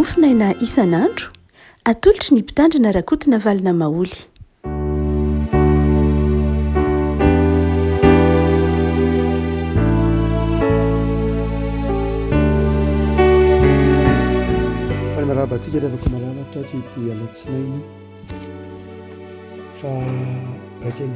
Mofonaina isan'andro, atolotry ny Mpitandrina Rakotonavalona Maholy. Faly miarahaba antsika ry havako malala tratry ity alatsinainy fa 11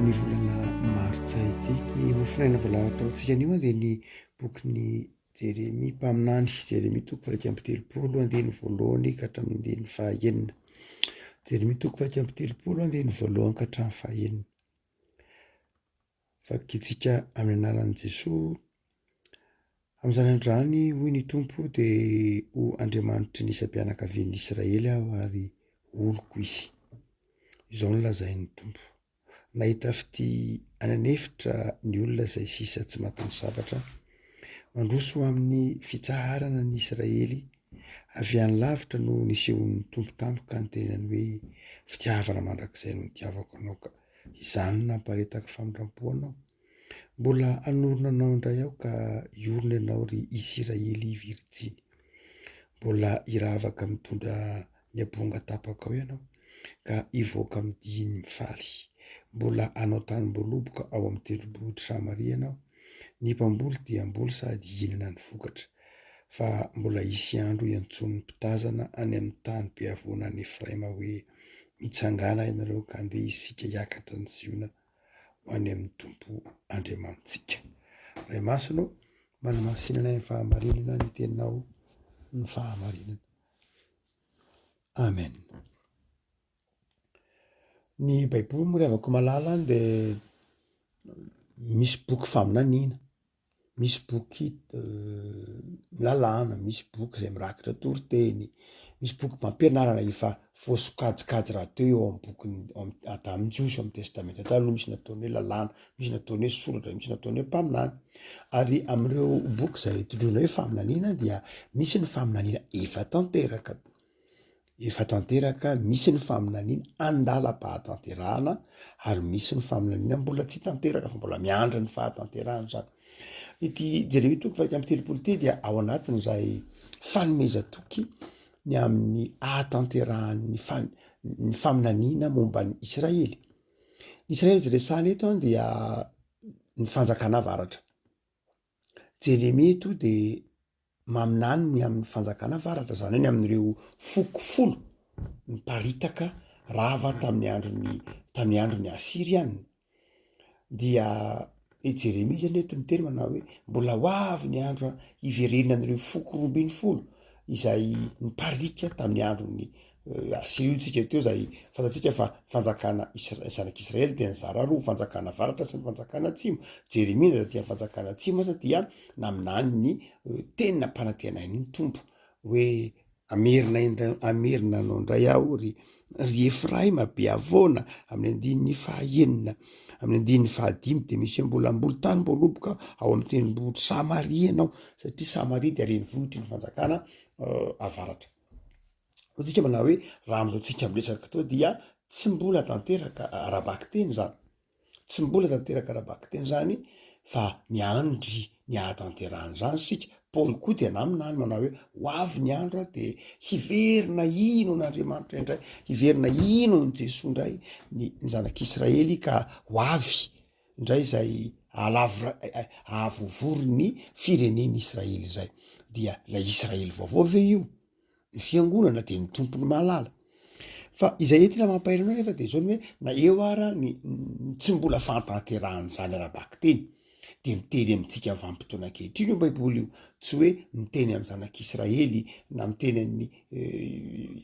ny volana martsa ity. Ny mofonaina voalahatra ho antsika anio dia ny bokin'ny Jeremia mpaminany, Jeremia toko faha-31 andininy voalohany ka hatramin'ny andininy fahaenina. Jeremia toko faha-31 andininy voalohany ka hatramin'ny fahaenina. Vakintsika amin'ny anaran'i Jesoa. Amin'izany andro izany, hoy ny Tompo, dia ho Andriamanitry ny isam-pianakavian'ny Israely aho ary ho oloko izy. Izao no lazain'ny Tompo. Nahita fitia any an'efitra ny olona izay sisa tsy matin'ny sabatra. Mandroso ho amin'ny fitsaharana ny Israely. Avy any lavitra no nisehoan'ny Tompo tamiko ka nitenenany hoe, Fitiavana mandrakizay no nitiavako anao ka izany no namparetako famindram-po anao. Mbola hanorina anao indray aho ka hiorina ianao ry Isiraely virjiny. Mbola hiravaka mitondra ny amponga tapakao ianao ka hivoaka amin'ny dihiny mifaly. Mbola hanao tanim-boaloboka ao amin'ny tendrombohitr'i Samaria ianao. Ny mpamboly dia hamboly sady hihinana ny vokatra. Fa mbola hisy andro hiantsoan'ny mpitazana any amin'ny tany be havoana any Efraima hoe, Mitsangàna ianareo ka andeha isika hiakatra an'i Ziona ho any amin'ny Tompo Andriamanitsika. Ray Masina ô, manamasina anay amin'ny fahamarinana ny teninao ny fahamarinana. Amen. Ny Baiboly moa ry havako malala dia misy boky faminaniana. Misy boky lalàna, misy boky izay mirakitra toriteny, misy boky mpampianarana efa voasokajikajy rahateo eo amin'ny bokin'ny ao amin'ny tamin'ny Jiosy ao amin'ny testamenta taloha, misy nataony hoe lalàna, misy nataony hoe soratra, misy nataony hoe mpaminany. Ary amin'ireo boky izay tondroina hoe faminaniana dia misy ny faminaniana efa tanteraka. Efa tanteraka, misy ny faminaniana andalam-pahatanterahana ary misy ny faminaniana mbola tsy tanteraka fa mbola miandry ny fahatanterahana izany. Ity Jeremia toko faha 31 ity dia ao anatin'izay fanomezan-toky ny amin'ny ahatanterahan'ny fan- ny faminaniana momba ny Israely. Ny Israely izay resahana eto an dia ny fanjakana avaratra. Jeremia eto dia maminany ny amin'ny fanjakana avaratra, izany hoe ny amin'ireo foko folo niparitaka rava tamin'ny andron'ny tamin'ny andron'ny Asyriana. Dia i Jeremia zany eto miteny manao hoe mbola ho avy ny andro hiverenan'ireo foko 12 izay niparika tamin'ny andron'ny Asyria hoy tsika teo izay fantatsika fa fanjakana Isra- zanak'Israely dia nizara roa, fanjakana avaratra sy ny fanjakana atsimo. Jeremia na taty amin'ny fanjakana atsimo aza dia naminany ny teny nampanantenain'ny Tompo hoe hamerina indray, hamerina anao indray aho ry ry Efraima be havoana amin'ny andininy fahaenina, amin'ny andininy fahadimy de misy hoe mbola hamboly tanim-boaloboka ao amin'ny tendrombohitr'i Samaria ianao satria Samaria dia renivohitry ny fanjakana avaratra. Hoy tsika manao hoe raha am'izao tsika miresaka teo dia tsy mbola tanteraka ara-bakiteny zany, tsy mbola tanteraka ara-bakiteny zany fa miandry ny ahatanterahan'izany isika. Paoly koa dia naminany manao hoe ho avy ny andro a de hiverina hino an'Andriamanitra indray, hiverina hino an'i Jesoa indray ny ny zanak'Israely ka ho avy indray izay ahalavora- ahavovory ny firenen'Israely izay. Dia ilay Israely vaovao ve io? Ny fiangonana dia ny tompony mahalala. Fa izay entina mampahery anao nefa de zao ny hoe na eo ara ny tsy mbola fahatanterahan'izany ara-bakiteny de miteny amintsika vanim-potoana ankehitriny io baiboly io, tsy hoe miteny amin'ny zanak'Israely na miteny amin'ny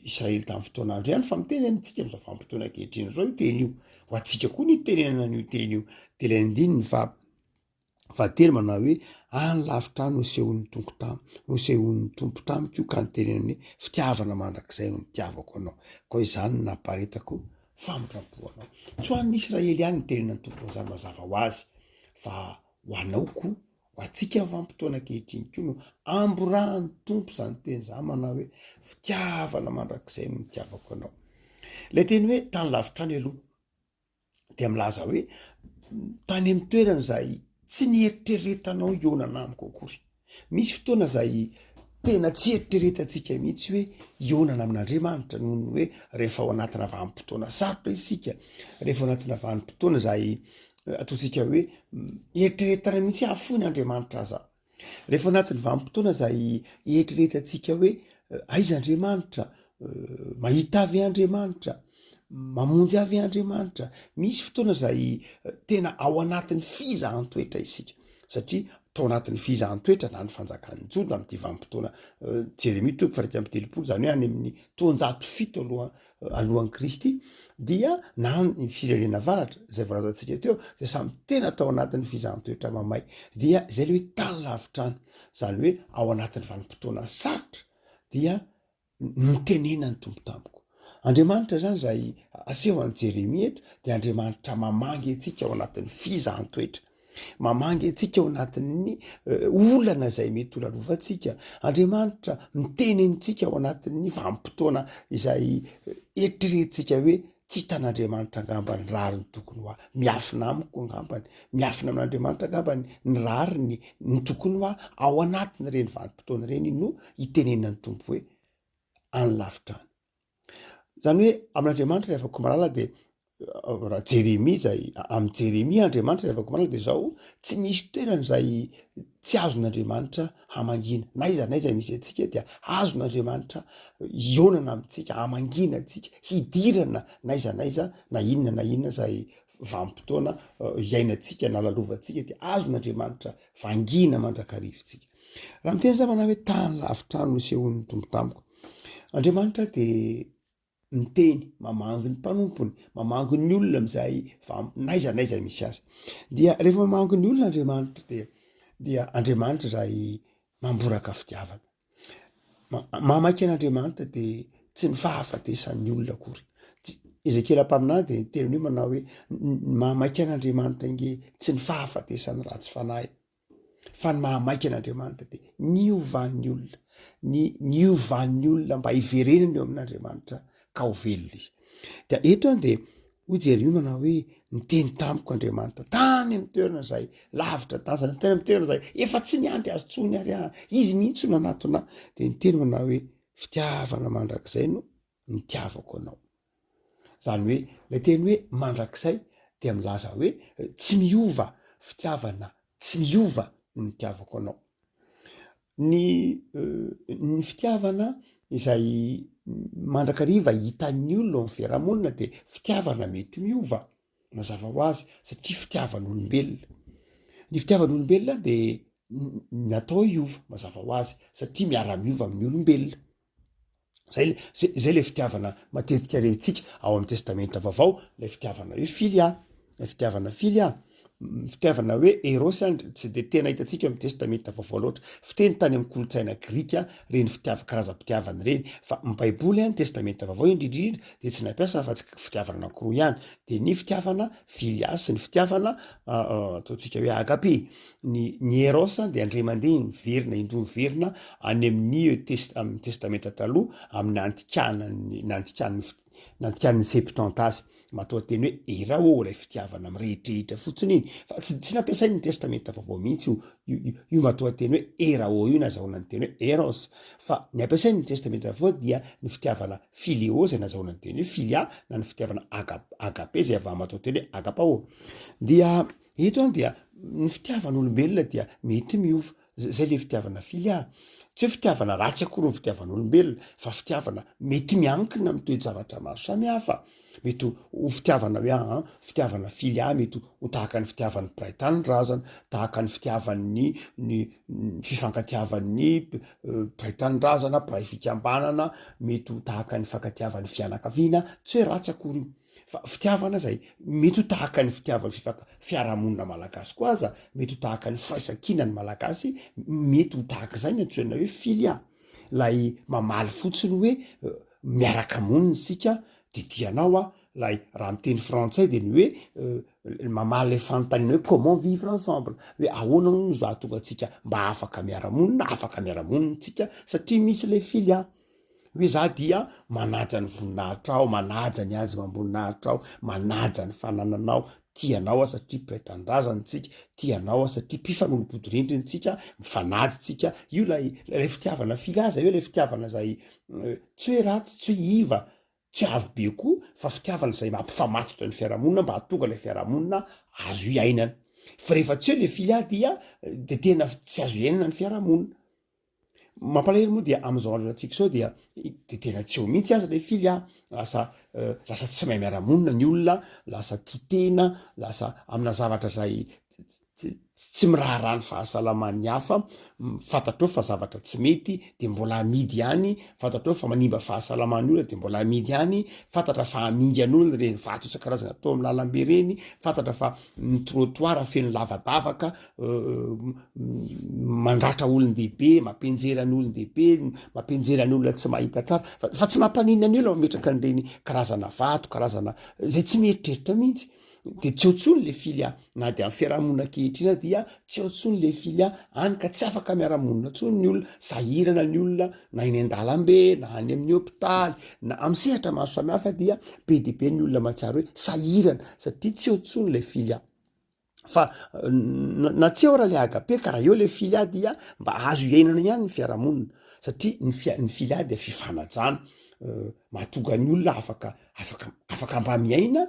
Israely tamin'ny fotoan'andro ihany fa miteny amintsika am'izao vanim-potoana ankehitriny zao io teny io, ho antsika koa ny itenenana an'io teny io, de ilay andininy fa Fahatelo manao hoe, Any lavitra any no nisehoan'ny Tompo tam-, nosehoan'ny Tompo tamiko ka nitenenany hoe, Fitiavana mandrakizay no nitiavako anao, koa izany no namparetako famindram-po anao. Tsy ho an'ny Israely ihany nitenenan'ny Tompo an'izany mazava ho azy, fa ho anao koa, ho antsika amin'ny vanim-potoana ankehitriny koa no amborahan'ny Tompo izany teny izany manao hoe, Fitiavana mandrakizay no nitiavako anao. Ilay teny hoe tany lavitra any aloha dia milaza hoe tany amin'ny toerana izay tsy nieritreretanao hihaonana amiko akory. Misy fotoana izay tena tsy eritreretantsika mihitsy hoe hihaonana amin'Andriamanitra noho ny hoe rehefa ao anatina vanim-potoana sarotra isika, rehefa ao anatina vanim-potoana izay ataontsika hoe eritreretana mihitsy hoe hahafoy an'Andriamanitra aza. Rehefa ao anatin'ny vanim-potoana izay eritreretantsika hoe aiza Andriamanitra, mahita ahy ve Andriamanitra, mamonjy ahy ve Andriamanitra, misy fotoana izay tena ao anatin'ny fizahan-toetra isika satria tao anatin'ny fizahan-toetra na ny fanjakan'ny Joda amin'ity vanim-potoana Jeremia toko faha 31 izany hoe any amin'ny taonjato fito aloha alohan'i Kristy dia na ny firenena avaratra izay voalazantsika teo dia samy tena tao anatin'ny fizahan-toetra mamay dia izay le hoe tany lavitra any izany hoe ao anatin'ny vanim-potoana sarotra dia notenenan'ny Tompo tamiko. Andriamanitra izany izay aseho an'i Jeremia eto dia Andriamanitra mamangy antsika ao anatin'ny fizahan-toetra. Mamangy antsika ao anatin'ny olana izay mety ho lalovantsika. Andriamanitra miteny amintsika ao anatin'ny vanim-potoana izay eritreretintsika hoe tsy hitan'Andriamanitra angamba ny rariny tokony ho ahy. Miafina amiko angambany, miafina amin'Andriamanitra angambany ny rariny, ny tokony ho ahy. Ao anatin'ireny vanim-potoana ireny no itenenan'ny Tompo hoe any lavitra any. Zany hoe amin'Andriamanitra ry havako malala de raha Jeremia izay amin'i Jeremia Andriamanitra ry havako malala de zao, tsy misy toerana izay tsy azon'Andriamanitra hamangiana, na aiza na aiza misy antsika dia azon'Andriamanitra hihaonana amintsika, hamangiana antsika, hidirana na aiza na aiza na inona na inona izay vanim-potoana iainantsika na lalovantsika dia azon'Andriamanitra vangiana mandrakariva isika. Raha miteny za manao hoe tany lavitra any no nisehoan'ny Tompo tamiko. Andriamanitra dia miteny, mamangy ny mpanompony, mamangy ny olona amin'izay n'aiza n'aiza misy azy. Dia rehefa mamangy ny olona Andriamanitra dia dia Andriamanitra izay mamboraka fitiavana. Mamaky an'Andriamanitra dia tsy ny fahafatesan'ny olona akory. Ezekiela mpaminany dia niteny an'io manao hoe ny mahamaika an'Andriamanitra ange tsy ny fahafatesan'ny ratsy fanahy. Fa ny mahamaika an'Andriamanitra dia niovan'ny olona, ny niovan'ny olona mba hiverenany eo amin'Andriamanitra ka ho velona izy. Dia eto an dia hoy Jeremia manao hoe niteny tamiko Andriamanitra tany amin'ny toerana izay lavitra tany, izany tany amin'ny toerana izay efa tsy niandry azy intsony ary aho, izy mihitsy no nanatona ahy, dia niteny manao hoe fitiavana mandrakizay no nitiavako anao. Izany hoe ilay teny hoe mandrakizay dia milaza hoe tsy miova, fitiavana tsy miova no nitiavako anao. Ny ny fitiavana izay mandrakariva hitan'ny olona ao amin'ny fiarahamonina dia fitiavana mety miova, mazava ho azy satria fitiavan'olombelona. Ny fitiavan'olombelona dia natao hiova mazava ho azy satria miara-miova amin'ny olombelona. Zay le, zay, zay le fitiavana matetika rentsika ao amin'ny testamenta vaovao, lay fitiavana hoe filia, lay fitiavana filia, fitiavana hoe eros any tsy de tena hitantsika ao amin'ny testamenta vaovao loatra, fiteny tany amin'ny kolontsaina grika reny fitiava- karazam-pitiavana ireny, fa ny baiboly an, testamenta vaovao indrindrindrindra de tsy nampiasa afa-tsy fitiavana anankiroa ihany, de ny fitiavana filia sy ny fitiavana ataontsika hoe agape. Ny ny eros dia indray mandeha miverina indroa miverina any amin'ny test- amin'ny testamenta taloha amin'ny nandikana ny nandikany nandikany ny septante azy. Matoanteny hoe erao ilay fitiavana mirehidrehitra fotsiny iny fa tsy tsy nampiasain'ny testamenta vaovao mihitsy io io io io matoanteny hoe erao io nazahoana ny teny hoe eros fa ny ampiasain'ny testamenta vaovao dia ny fitiavana fileo izay nazahoana ny teny hoe filia na ny fitiavana aga- agape izay avy amin'ny matoanteny hoe agapao. Dia Eto an dia ny fitiavan'olombelona dia mety miova, zay le fitiavana filia, tsy hoe fitiavana ratsy akory ny fitiavan'olombelona fa fitiavana mety miankina amin'ny toe-javatra maro samihafa, mety ho fitiavana hoe aa fitiavana filia mety ho tahaka ny fitiavan'ny mpiray tanindrazana, tahaka ny fitiavan'ny ny fifankatiavan'ny mpiray tanindrazana, mpiray fikambanana, mety ho tahaka ny fifankatiavan'ny fianakaviana, tsy hoe ratsy akory io. Fa fitiavana izay mety ho tahaka ny fitiavan'ny fifaka- fiarahamonina malagasy koa aza, mety ho tahaka ny firaisankinan'ny malagasy, mety ho tahaka izay ny antsoina hoe filia. Ilay mamaly fotsiny hoe miaraka monina isika de tia anao aho, ilay raha miteny frantsay de ny hoe mamaly ilay fanontaniana hoe comment vivre ensemble, hoe ahoana hono no ahatonga antsika mba afaka miara-monina, afaka miara-monina isika satria misy ilay filia. Hoe za dia manaja ny voninahitrao, manaja ny haja amam-boninahitrao, manaja ny fanananao, Tia anao aho satria mpiray tanindrazana tsika, tia anao aho satria mpifanolo-bodirindrina tsika, mifanaja tsika, io ilay ilay fitiavana filaza io ilay fitiavana izay tsy hoe ratsy, tsy hoe iva, tsy avo be koa fa fitiavana izay mampifamatotra ny fiarahamonina mba hahatonga ilay fiarahamonina azo iainana. Fa rehefa tsy eo ilay filia dia dia tena tsy azo iainana ny fiarahamonina. Mampalahelo moa dia amin'izao andro antsika izao dia dia tena tsy eo mihitsy aza ilay filia, lasa lasa tsy mahay miara-monina ny olona, lasa tia tena, lasa amina zavatra izay tsy miraharaha ny fahasalaman'ny hafa, fantatrao fa zavatra tsy mety de mbola amidy ihany, fantatrao fa manimba fahasalaman'ny olona de mbola amidy ihany, fantatra fa hamingan'olona ireny vato isan-karazany atao amin'ny lalambe ireny, fantatra fa ny trottoir feno lavadavaka mandratra olon-dehibe, mampianjera ny olon-dehibe, mampianjera ny olona tsy mahita tsara, fa tsy mampaninona ny olona mametraka an'ireny karazana vato, karazana zay tsy mieritreritra mihitsy. de tsy eo tsony le filia na de am fiarahamonina ankehitriny ary dia tsy eo tsony le filia any ka tsy afaka miara-monina tsony ny olona, sahirana ny olona na eny an-dalambe na any amin'ny hopitaly na am sehatra maro samihafa dia be de be ny olona mahatsiaro hoe sahirana satria tsy eo tsony le filia fa na tsy eo ara le agape ka raha eo le filia dia mba azo iainana ihany ny fiarahamonina satria ny fia- ny filia dia fifanajana mahatonga ny olona afaka afaka afaka mba miaina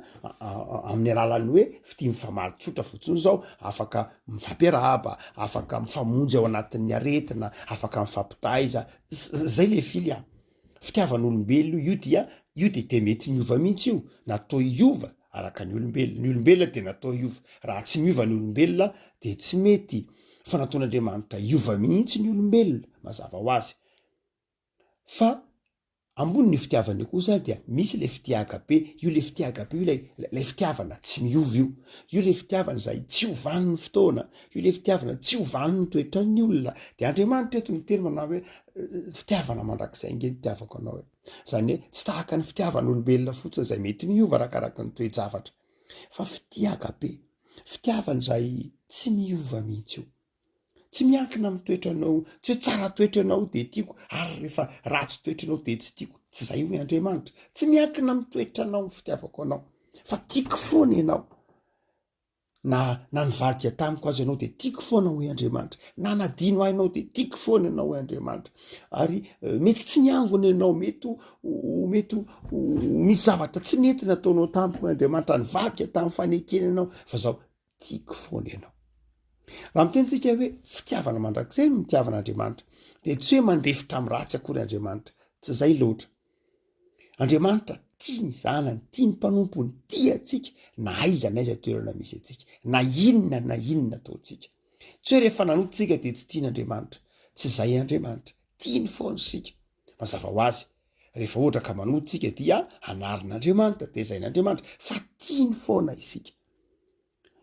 amin'ny alalan'ny hoe fitia mifamaly tsotra fotsiny zao, afaka mifampiarahaba, afaka mifamonjy ao anatin'ny aretina, afaka mifampitaiza, zay le filia. Fitiavan'olombelona io dia io de de mety miova mihitsy io, natao hiova araka ny olombelona, ny olombelona de natao hiova, raha tsy miova ny olombelona de tsy mety, fa nataon'Andriamanitra hiova mihitsy ny olombelona, mazava ho azy. Fa Ambonin'io fitiavana io kosa dia misy ilay fitia agape, io ilay fitia agape io ilay ilay fitiavana tsy miova io, io ilay fitiavana izay tsy ovan'ny fotoana, io ilay fitiavana tsy ovan'ny toetran'ny olona, de Andriamanitra eto miteny manao hoe fitiavana mandrakizay ange ny itiavako anao e, zany hoe tsy tahaka ny fitiavan'olombelona fotsiny izay mety miova arakaraka ny toe-javatra fa fitia agape, fitiavana izay tsy miova mihitsy io. Tsy miankina amin'ny toetranao, tsy hoe tsara toetra ianao de tiako ary rehefa ratsy toetra ianao de tsy tiako, tsy zay hoy Andriamanitra, tsy miankina amin'ny toetranao ny fitiavako anao fa tiako foana ianao, na na nivadika tamiko aza ianao de tiako foana hoy Andriamanitra, na nadino ahy ianao de tiako foana ianao hoy Andriamanitra, ary mety tsy niangona ianao, mety ho mety ho misy zavatra tsy nety nataonao tamiko hoy Andriamanitra, nivadika tamin'ny fanekena ianao fa zao tiako foana ianao. Raha miteny tsika hoe fitiavana mandrakizay no nitiavana Andriamanitra, de tsy hoe mandefitra amin'ny ratsy akory Andriamanitra, tsy zay loatra. Andriamanitra tia ny zanany, tia ny mpanompony, tia antsika na aiza na aiza toerana misy antsika, na inona na inona ataontsika. Tsy hoe rehefa nanota tsika de tsy tian'Andriamanitra, tsy zay Andriamanitra, tiany foana isika. Mazava ho azy, rehefa ohatra ka manota tsika dia anarin'Andriamanitra, tezain'Andriamanitra, fa tiany foana isika.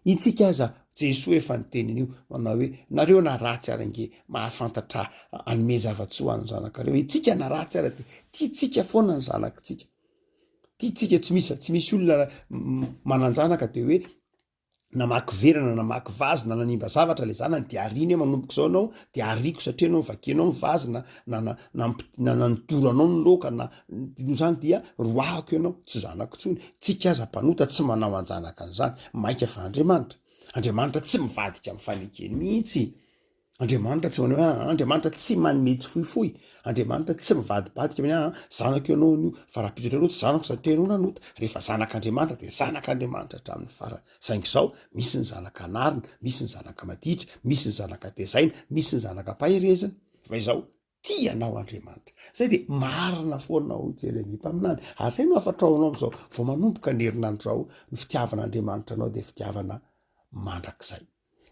Intsika aza Jesoa efa niteny an'io manao hoe nareo na ratsy ary ange mahafantatra hanome zava-tsoa an'ny zanakareo. Itsika na ratsy ary dia tiantsika foana ny zanakitsika. Tiantsika tsy misy tsy misy olona manan-janaka de hoe namaky vera na namaky vazy na nanimba zavatra le zanany de ariany hoe manomboka izao anao de ariako satria anao vakianao ny vazy na na na na na nitoranao ny loaka na noho izany dia roahako ianao, tsy zanako intsony. Tsika aza mpanota tsy manao anjanaka an'izany, mainka fa Andriamanitra. Andriamanitra tsy mivadika amin'ny fanekeny mihitsy. Andriamanitra tsy manao hoe aa, Andriamanitra tsy manome tsy fohifohy. Andriamanitra tsy mivadibadika hoe aa, zanako ianao anio, fa rahampitso indray ianao tsy zanako satria ianao nanota. Rehefa zanak'Andriamanitra dia zanak'Andriamanitra hatramin'ny farany. Saingy izao, misy ny zanaka anarina, misy ny zanaka maditra, misy ny zanaka tezaina, misy ny zanaka ampaherezina. Fa izao, Tia anao Andriamanitra. Zay dia marina foana hoy Jeremia mpaminany. Ary zay no hafatrao anao amin'izao vao manomboka ny herinandro izao, ny fitiavan'Andriamanitra anao dia fitiavana mandrakizay.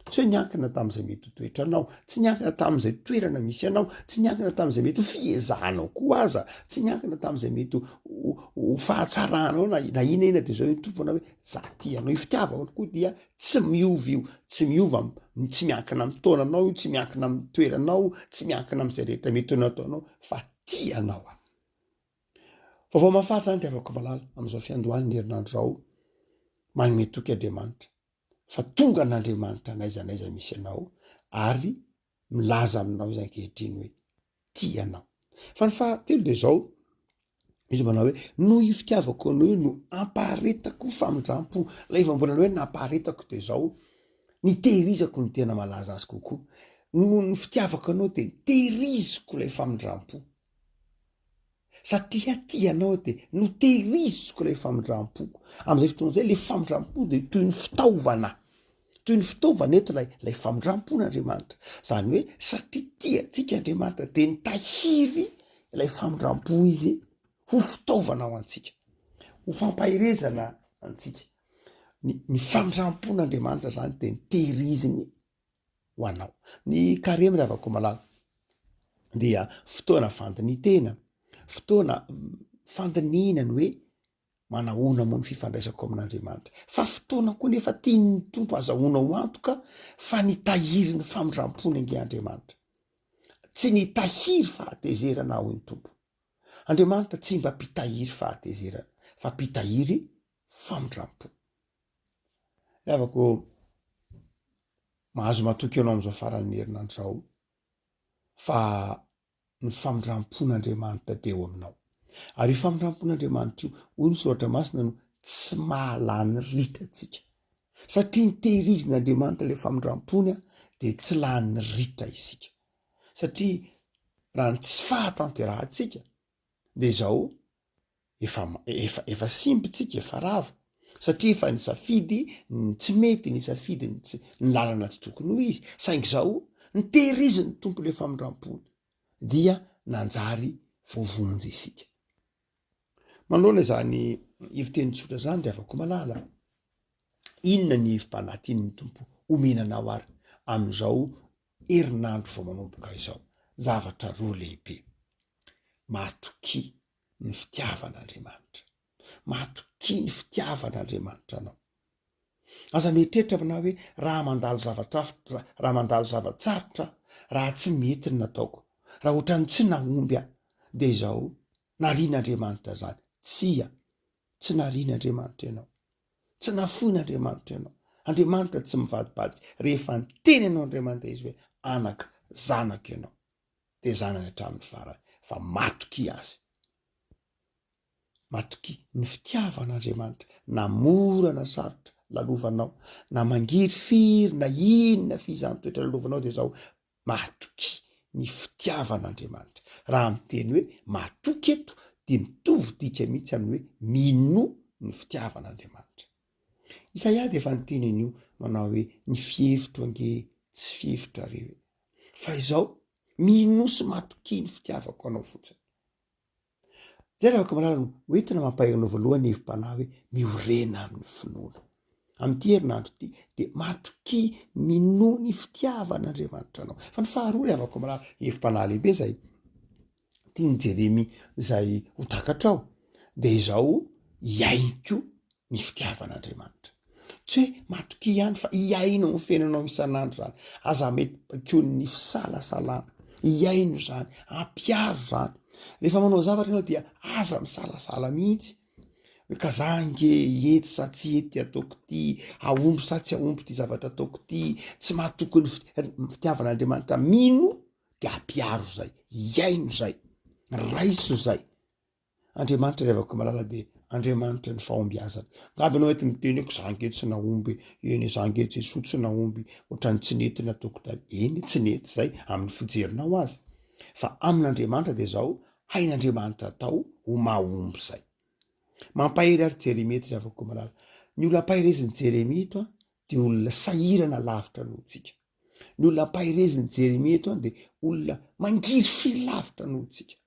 Tsy hoe niankina tamin'izay mety ho toetranao, tsy niankina tamin'izay toerana misy anao, tsy niankina tamin'izay mety ho fiezahanao koa aza, tsy niankina tamin'izay mety ho fahatsaranao na na inona inona dia izao ny Tompo manao hoe za tia anao. Io fitiavana koa dia Tsy miova io, tsy miova, tsy miankina amin'ny taonanao io, tsy miankina amin'ny toeranao, tsy miankina amin'izay rehetra mety ho nataonao fa tia anao aho. Vaovao mahafaly zany ry havako malala amin'izao fiandohan'ny herinandro izao, manome toky Andriamanitra fa tonga an'Andriamanitra n'aiza n'aiza misy anao ary milaza aminao izy ankehitriny hoe tia anao. Fa ny fahatelo dia izao, Izy manao hoe, noho io fitiavako anao io no ampaharetako famindrampo. Ilay voambolana hoe nampaharetako dia izao, nitehirizako no tena malaza azy kokoa. Noho ny fitiavako anao dia nitehiriziko ilay famindrampo. Satria tia anao aho dia notehiriziko ilay famindrampoko. Amin'izay fotoana izay ilay famindrampo dia toy ny fitaovana. Toy ny fitaovana eto ilay ilay famindrampon'Andriamanitra. Izany hoe satria tia antsika Andriamanitra dia nitahiry ilay famindrampo izy ho fitaovana ho antsika, ho fampaherezana antsika. Ny ny famindrampon'Andriamanitra izany dia nitehiriziny ho anao. Ny karemy ry havako malala dia fotoana fandinitena, fotoana fandinihina ny hoe manahoana moa ny fifandraisako amin'Andriamanitra. Fa fotoana koa nefa tian'ny Tompo azahoanao antoka fa nitahiry ny famindrampony ange Andriamanitra. Tsy nitahiry fahatezerana aho hoy ny Tompo. Andriamanitra tsy mba mpitahiry fahatezerana fa mpitahiry famindrampo. Ry havako, mahazo matoky anao amin'izao faran'ny herinandro izao fa ny famindrampon'Andriamanitra dia eo aminao. Ary io famindrampon'Andriamanitra io, hoy ny soratra masina, no tsy mahalany ritra antsika. Satria nitehirizin'Andriamanitra ilay famindrampony dia tsy lany ritra isika. Satria raha ny tsy fahatanterahantsika dia izao efa efa efa simba tsika efa rava satria efa nisafidy ny tsy mety nisafidy ny tsy ny lalana tsy tokony ho izy saingy zao nitehiriziny tompo le famindrampony dia nanjary voavonjy isika manoloana izany heviteny tsotra zany ry havako malala inona ny hevi-panahy tian'ny tompo omena anao ary amin'izao herinandro vao manomboka izao zavatra roa lehibe matokia ny fitiavan'Andriamanitra. Matokia ny fitiavan'Andriamanitra anao. Aza mieritreritra aminà hoe raha mandalo zavatra raha mandalo zava-tsarotra aho, raha tsy mety ny nataoko, raha ohatran'ny tsy nahomby aho, dia izao narian'Andriamanitra izany. Tsia, tsy narian'Andriamanitra ianao. Tsy nafoin'Andriamanitra ianao. Andriamanitra tsy mivadibadika. Rehefa niteny anao Andriamanitra izy hoe anaka, zanako ianao. dia zanany hatramin'ny farany fa matokia azy. Matokia ny fitiavan'Andriamanitra na mora na sarotra lalovanao, na mangirifiry na inona fizany toetra lalovanao dia zao matokia ny fitiavan'Andriamanitra. Raha miteny hoe matoky eto dia mitovy dika mihitsy amin'ny hoe minoa ny fitiavan'Andriamanitra. Isaia dia efa niteny an'io manao hoe ny fihevitro ange tsy fihevitrareo e. Fa izao, minoa sy matokia ny fitiavako anao fotsiny. Zay raha malala no hoentina mampahery anao voalohany hevi-panahy hoe miorena amin'ny finoana. Amin'ity herinandro ity dia matokia minoa ny fitiavan'Andriamanitra anao. Fa ny faharoa ry havako malala, hevi-panahy lehibe izay tian'i Jeremia izay ho takatrao dia izao hiaino koa ny fitiavan'Andriamanitra. Tsy hoe matokia ihany fa hiaino amin'ny fiainanao isan'andro izany. Aza mety baikoin'ny fisalasalana. Hiaino izany, ampiharo izany. Rehefa manao zavatra ianao dia aza misalasala mihitsy. Hoe ka za ange hety sa tsy hety ataoko ty, hahomby sa tsy hahomby ty zavatra ataoko ty, tsy mahatoky ny fitiavan'Andriamanitra mino de ampiharo zay, iaino zay, raiso zay. Andriamanitra ry havako malala de Andriamanitra ny fahombiazana. Angamba ianao mety miteny hoe ko za ange tsy nahomby, eny za ange Jesoa tsy nahomby, ohatran'ny tsy nety nataoko tany. Eny tsy nety zay amin'ny fijerinao azy. Fa amin'Andriamanitra de zao, hain'Andriamanitra atao ho mahomby zay. Mampahery ary Jeremia eto ry havako malala. Ny olona ampaherezin'i Jeremia eto an, de olona sahirana lavitra noho tsika. Ny olona ampaherezin'i Jeremia eto dia olona mangirifiry lavitra noho tsika.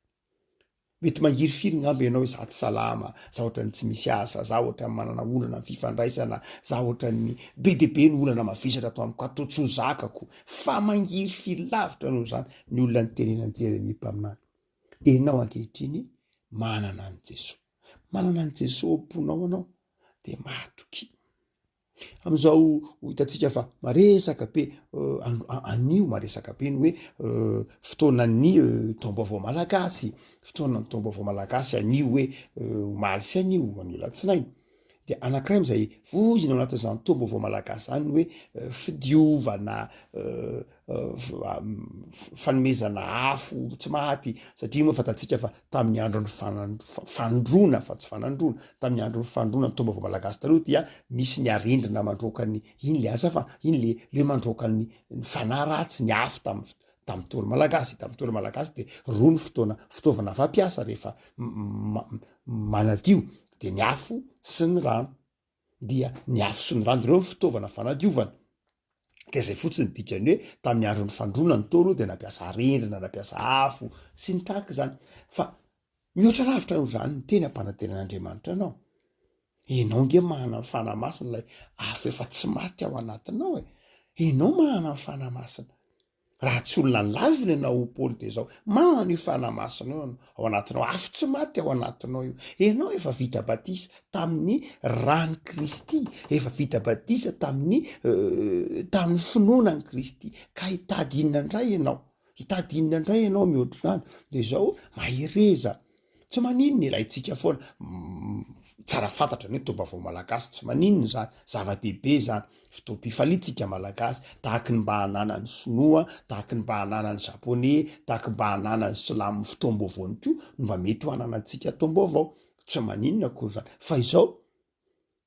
Mety mangirifiry ngamba ianao hoe za tsy salama, za ohatran'ny tsy misy asa, za ohatran'ny manana olana amin'ny fifandraisana, za ohatran'ny be dia be ny olana mavesatra ato amiko, atao tsy ho zakako. Fa mangirifiry lavitra noho izany ny olona nitenenan'i Jeremia mpaminany. Ianao ankehitriny manana an'i Jesoa. Manana an'i Jesoa ao am-ponao ianao dia matokia. Amin'izao ho hitantsika fa maresaka be anio maresaka be ny hoe fotoanan'ny taom-baovao malagasy, fotoanan'ny taom-baovao malagasy anio hoe omaly sy anio, anio alatsinainy. Dia anankiray amin'izay voizina ao anatin'izany taom-baovao malagasy izany ny hoe fidiovana, fanomezana afo tsy maty, satria moa fantatsika fa tamin'ny andron'ny fandroana fa tsy fanandroana, tamin'ny andron'ny fandroana ny taom-baovao malagasy taloha dia misy ny arendrina mandroaka ny, iny le asa fa iny le le mandroaka ny fanahy ratsy, ny afo tamin'ny tamin'ny Ntaolo malagasy, tamin'ny Ntaolo malagasy dia roa ny fotoana fitaovana fampiasa rehefa manadio dia ny afo sy ny rano, dia ny afo sy ny rano ireo ny fitaovana fanadiovana, de zay fotsiny dikany hoe tamin'ny andron'ny fandroana ny Ntaolo dia nampiasa arendrina, nampiasa afo sy ny tahaka izany, fa mihoatra lavitra noho izany ny teny ampanantenan'Andriamanitra anao. Enao nge manana ny Fanahy Masina ilay afo efa tsy maty ao anatinao e! Enao manana ny Fanahy Masina. Raha tsy olona lavina ianao ho Paoly dia izao, manana an'io Fanahy Masina io ianao ao anatinao, afo tsy maty ao anatinao io. Enao efa vita batisa tamin'ny ran'i Kristy, efa vita batisa tamin'ny tamin'ny finoana an'i Kristy. Ka hitady inona indray ianao? Hitady inona indray ianao mihoatra izany? Dia izao, mahereza. Tsy maninona ilaintsika foana, tsara fantatra ny hoe taom-baovao malagasy, tsy maninona izany, zava-dehibe izany, fotoam-pifaliantsika malagasy, tahaky ny mba ananan'ny sinoa, tahaky ny mba ananan'ny japoney, tahaky mba ananan'ny silamo fotoam-baovaony koa no mba mety ho ananantsika taom-baovao, tsy maninona akory izany, fa izao,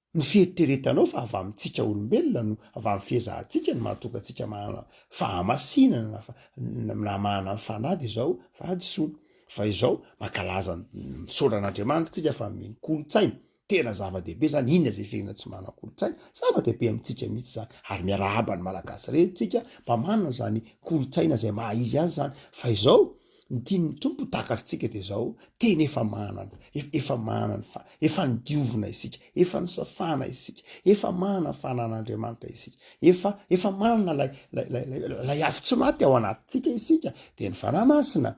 Ny fieritreretanao fa avy amintsika olombelona no avy amin'ny fiezahantsika no mahatonga antsika manana fahamasinana na fa na manana ny fanahy dia izao fahadisoana. Fa izao mankalaza ny misaotra an'Andriamanitra tsika fa mino kolontsaina. Tena zava-dehibe zany, inona izay firenena tsy manana kolontsaina? Zava-dehibe amintsika mihitsy zany. Ary miarahaba ny Malagasy rehetra tsika mba manana izany kolontsaina izay maha izy azy zany. Fa izao Ny tian'ny Tompo ho takatritsika dia izao, tena efa manana, efa manana fa, efa nodiovina isika, efa nosasana isika, efa manana fanan'Andriamanitra isika, efa, efa manana ilay, ilay, ilay, ilay, ilay afo tsy maty ao anatintsika isika, dia ny Fanahy Masina.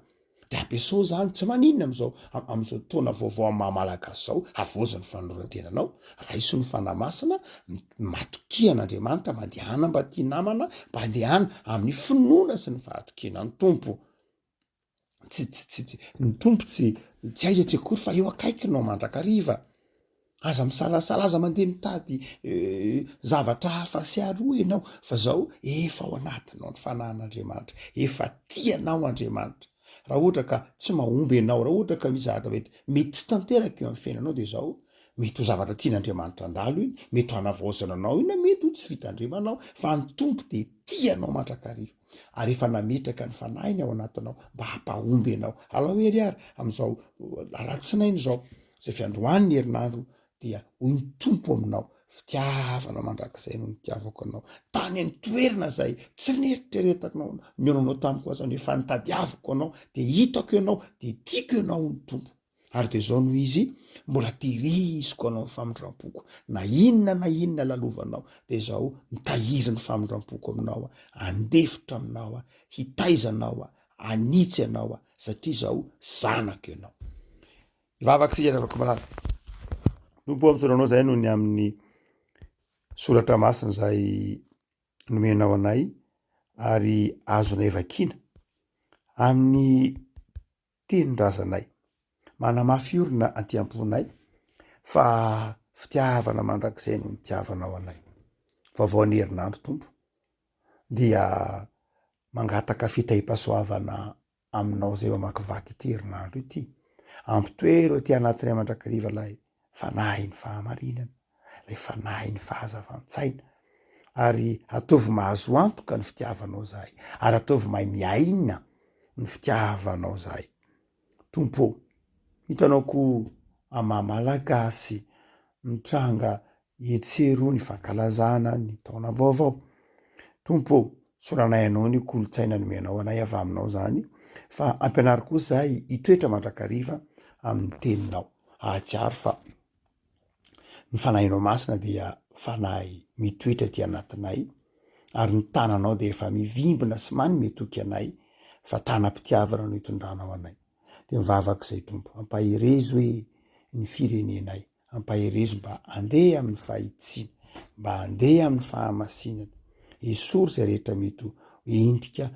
Dia ampiasao izany, tsy maninona amin'izao, amin'izao taona vaovao amin'ny maha Malagasy izao, havaozy ny fanoloran-tenanao, raiso ny Fanahy Masina, matokia an'Andriamanitra, mandehana mba tia namana, mba andehana amin'ny finoana sy ny fahatokiana ny Tompo. Tsy, tsy, tsy, tsy, ny Tompo tsy, tsy aiza tsy akory fa eo akaikinao mandrakariva. Aza misalasala, aza mandeha mitady eh, zavatra hafa sy aroa ianao, fa zao efa ao anatinao ny fanahin'Andriamanitra, efa tia anao Andriamanitra. Raha ohatra ka tsy mahomby ianao, raha ohatra ka misy zavatra mety mety tsy tanteraka eo amin'ny fiainanao dia zao, mety ho zavatra tian'Andriamanitra handalo iny, mety ho hanavaozana anao iny na mety ho tsy fitandremanao, fa ny Tompo dia tia anao mandrakariva. Ary efa nametraka ny fanahiny ao anatinao mba hampahomby anao. Alao hery ary amin'izao alatsinainy izao, izay fiandohan'ny herinandro dia hoy ny Tompo aminao, fitiavana mandrakizay no nitiavako anao. Tany an-toerana izay tsy neritreretako anao, nihaonanao tamiko aza no efa nitadiaviko anao, dia hitako ianao, dia tiako ianao hoy ny Tompo. Ary dia izao no izy, mbola tehiriziko anao ny famindram-poko, na inona na inona lalovanao, dia izao mitahiry ny famindram-poko aminao aho, handefitra aminao aho, hitaiza anao aho, hanitsy anao aho, satria izao zanako ianao. Hivavaka isika ry havako malala. Tompo ô, misaotra anao izahay noho ny amin'ny soratra masina izay nomenao anay ary azonay vakiana amin'ny tenin-drazanay. Manamafy orina aty am-ponay fa fitiavana mandrakizay no nitiavanao anay. Vaovao ny herinandro Tompo dia mangataka fitahiam-pahasoavana aminao izay mamakivaky ity herinandro ity. Ampitoero aty anatinay mandrakariva ilay fanahin'ny fahamarinana, ilay fanahin'ny fahazavan-tsaina ary ataovy mahazo antoka ny fitiavanao izahay ary ataovy mahay miaina ny fitiavanao izahay. Tompo ô, hitanao koa amin'ny maha Malagasy mitranga etsy eroa ny fankalazana ny taona vaovao. Tompo ô, soranay anao ny kolontsaina nomenao anay avy aminao izany fa ampianaro kosa izahay hitoetra mandrakariva amin'ny teninao. Hahatsiaro fa ny Fanahinao Masina dia Fanahy mitoetra aty anatinay ary ny tananao dia efa mivimbina sy manome toky anay fa tanam-pitiavana no itondranao anay. Dia mivavaka izay Tompo, ampaherezo hoe ny firenenay, ampaherezo mba handeha amin'ny fahitsiana, mba handeha amin'ny fahamasinana, esory izay rehetra mety ho endrika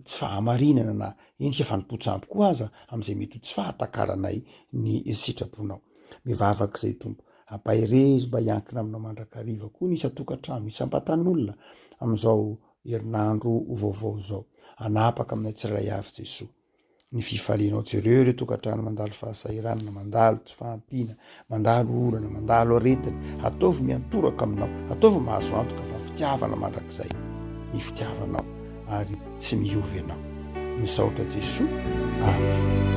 tsy fahamarinana na endrika fanompoan-tsampy koa aza amin'izay mety ho tsy fahatakaranay ny sitraponao. Mivavaka izay Tompo. Ampaherezo mba hiankina aminao mandrakariva koa ny isan-tokantrano, isam-batan'olona amin'izao herinandro vaovao izao. Hanapaka aminay tsirairay avy Jesoa. Ny fifalianao. Jereo ireo tokantrano mandalo fahasahiranana, mandalo tsy fahampiana, mandalo orana, mandalo aretina. Ataovy miantoraka aminao, ataovy mahazo antoka fa fitiavana mandrakizay ny fitiavanao ary tsy miova ianao. Misaotra Jesoa. Amen.